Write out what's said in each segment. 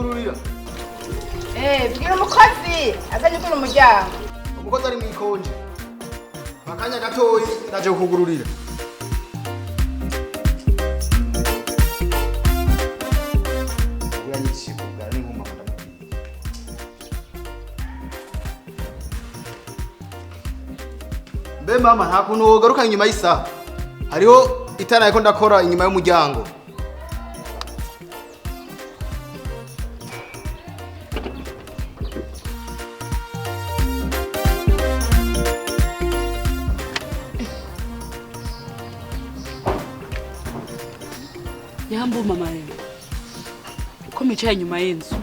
Nyugururira. Bwira umukozi azanye ugura umuryango. Umukozi ari mwikonje. Akanya gatoyi ndaje kukugururira. Uranyiciye kugara n'inkuma ndamubwiye. Mbe mama, nta kuntu wogaruka inyuma y'isaha? Hariho itara yariko ndakora inyuma y'umuryango. Yambu mama rero, ko mwicaye inyuma y'inzu?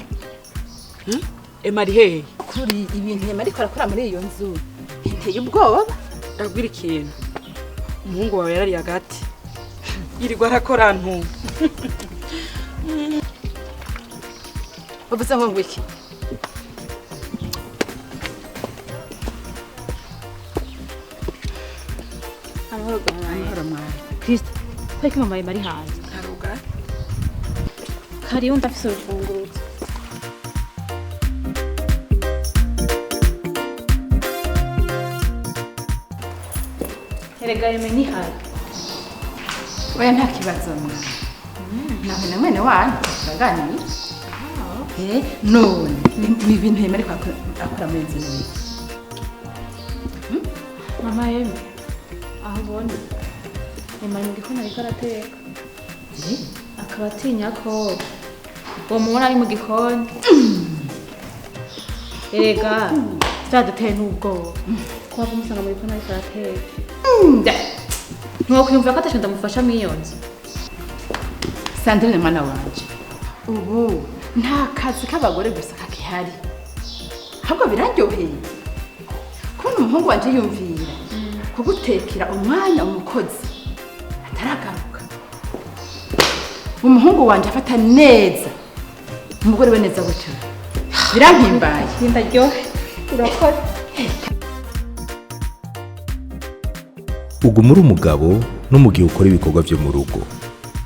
Ema ari hehe? Kuri ibintu yema ariko arakora muri iyo nzu nteye ubwoba. Ndabwira ikintu, umuhungu wawe yarariye agati, yirirwa arakora ntu. Bavuze ngo iki? Amahoro mama. Amahoro mwana. Kristo, ko mama yari ari hanze? Ntaruga. Kariyo, ndafise urufunguruzo. Erega yeme nihari. Oya, nta kibazo mwana, nawe na mwene wanyu turaganira. None ni ibintu yema ariko akora muri inzu ni iki? Mama yeme, aho ubona Ema ari mu gikoni ariko arateka, akaba atinya ko uwo mubona ari mu gikoni. Erega vyaduteye n'ubwoba ko wava umusanga mu gikoni ariko arateka. Ntiwokwiyumvira ko ataco ndamufasha mw'iyo nzu. Sandrine mwana wanje, ubu nta kazi k'abagore gusa kakihari. Ahubwo biraryoheye kubona umuhungu wanje yumvira kugutekera umwanya umukozi ataragaruka. Umuhungu wanje afata neza umugore we neza gutyo, birampimbaye. Ndaryohe, urakoze. Uguma uri umugabo no mu gihe ukora ibikorwa byo mu rugo.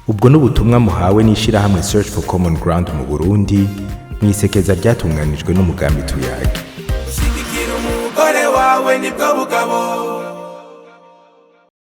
Ubwo n'ubutumwa muhawe n'ishirahamwe Search for Common Ground mu Burundi mu isekeza ryatunganijwe n'umugambi Tuyage. Shigikira umugore wawe, nibwo bugabo.